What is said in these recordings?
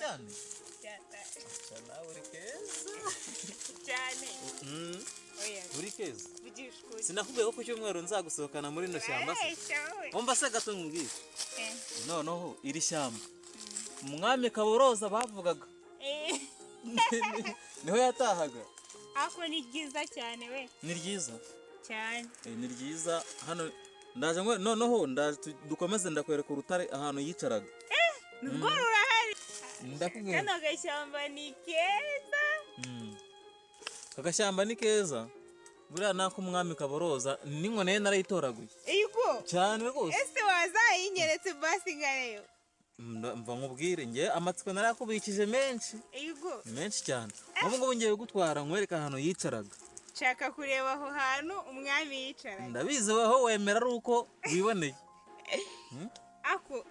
Tukujyane? Nawe uri keza. Cyane. Oya. Uri keza. Vugisha ukuri. Sinakubwiye ko ku cyumweru nzagusohokana muri ino shyamba se? Urabeshya wowe. Umva se gato nkubwire. Eh. Noneho iri shyamba umwami Kaboroza bavugaga Eh. niho yatahaga. Ako ni ryiza cyane we. Ni ryiza. Cyane. Ni ryiza hano ndaje ngo noneho ndaje dukomeze ndakwereka urutare ahantu yicaraga. Nubwo rurahari. Ndakubwira. Kano gashyamba ni keza. Aka gashyamba ni keza. Buriya nako umwami Kaboroza n'inkoni ye narayitoraguye. Ego. Cyane rwose. Ese wazayinyeretse basi nkareba. Mva nkubwire nge amatsiko narayakubikije menshi. Ego. Menshi cyane. Ubu ngubu ngiye kugutwara nkwereka ahantu yicaraga. Nshaka kureba aho hantu umwami yicaraga. Ndabizi weho wemera ari uko wiboneye. Ako.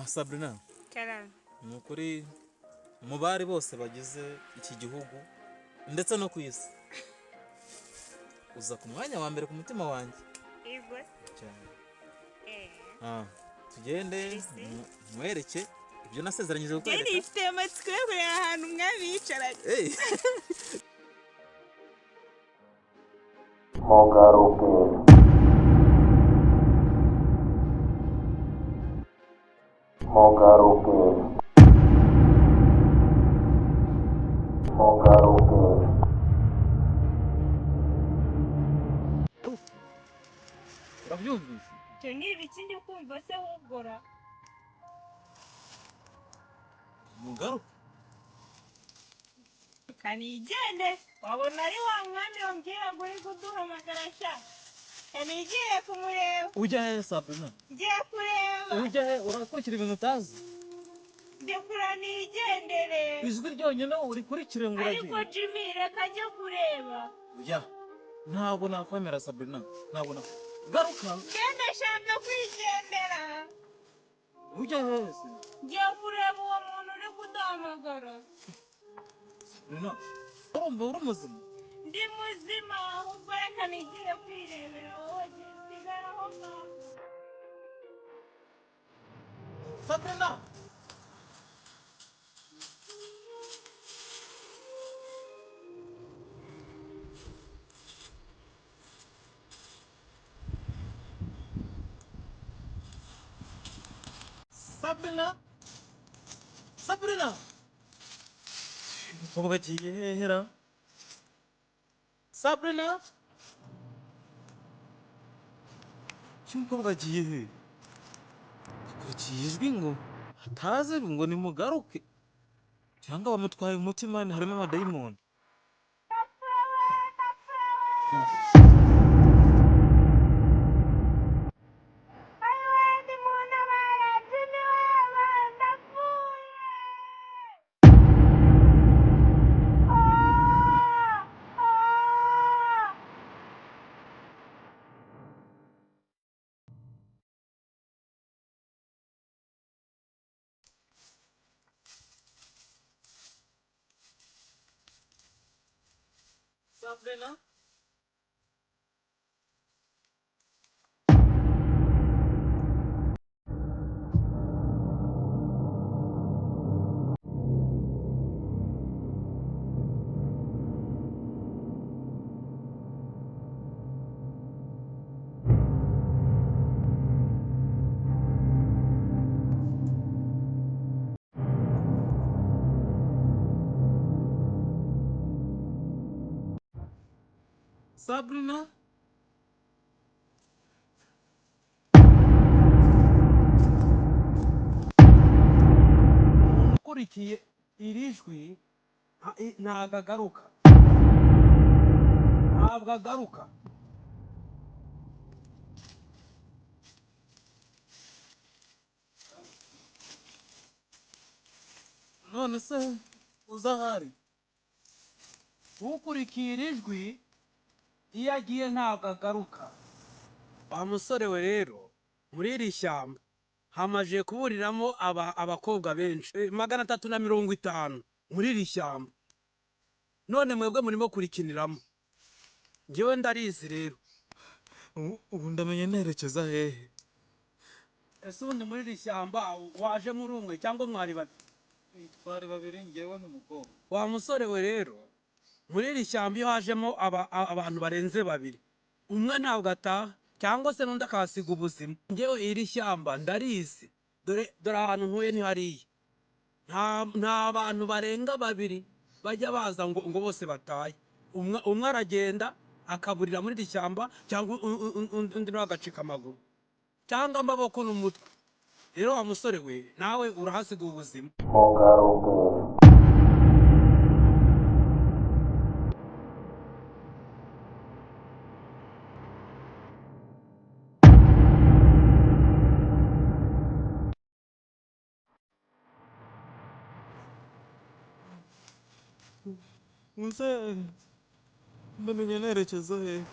Sabrina. Karame. Ni ukuri mu bari bose bagize iki gihugu ndetse no ku isi, uza ku mwanya wa mbere ku mutima wanjye. Ego. Cyane. Eh. Tugende nkwereke ibyo nasezeranyije Njye kukwereka. nifite amatsiko yo kureba ahantu umwami yicaraga. Mugaruke. Mugaruke. Mugaruke. Urabyumvise? Icyo ni ibiki ndi kumva se ahubwo ra? Mugaruke. Kanigende wabona ari wa mwami wambwira ngo uri kuduhamagara sha. Kanigiye kumureba. Ujya he Sabrina? Ngiye kureba. Ujya he? Urakurikira ibintu utazi? Ndekura nigendere. Ijwi ryonyine urikurikire ngo Ariko uragiye. Jimmy reka njye kureba. Ujya. Ntabwo nakwemera Sabrina. Ntabwo na. Garuka. Ngende shaka kwigendera. Ujya he se? Ngiye kureba uwo muntu uri kuduhamagara. Sabrina. Urumva uri muzima? Ndi muzima ahubwo reka nigire kwirebera wowe sigara aho ngaho. Sabrina! Sabrina! Sabrina! Umukobwa agiye hehera. Sabrina! Uyu mukobwa agiye he? Akurikiye ijwi ngo ataze ngo nimugaruke. Cyangwa bamutwaye umutima harimo amadayimoni. Sabrina? Sabrina? Umuntu ukurikiye iri jwi ntabwo agaruka. Ntabwo agaruka. None se uza ahari? Ukurikiye iri jwi iyo agiye ntabwo agaruka. Wa musore we rero muri iri shyamba hamaze kuburiramo abakobwa benshi 350 muri iri shyamba. None mwebwe murimo kurikiniramo. Njyewe ndarizi rero. Ubu ndamenye nerekeza hehe? Ese ubundi muri iri shyamba waje muri umwe cyangwa mwari babiri? Twari babiri, ngewe n'umukobwa. Wa musore we rero, muri iri shyamba iyo hajemo abantu barenze babiri, umwe ntabwo ataha cyangwa se n'undi akahasiga ubuzima. Ngewe iri shyamba ndarizi, dore dore ahantu ntuye ni hariya. Nta bantu barenga babiri bajya baza ngo bose batahe. Umwe umwe aragenda akaburira muri iri shyamba, cyangwa undi nawe agacika amaguru cyangwa amaboko n'umutwe. Rero wa musore we, nawe urahasiga ubuzima. Muze, ndamenya nerekeza hehe?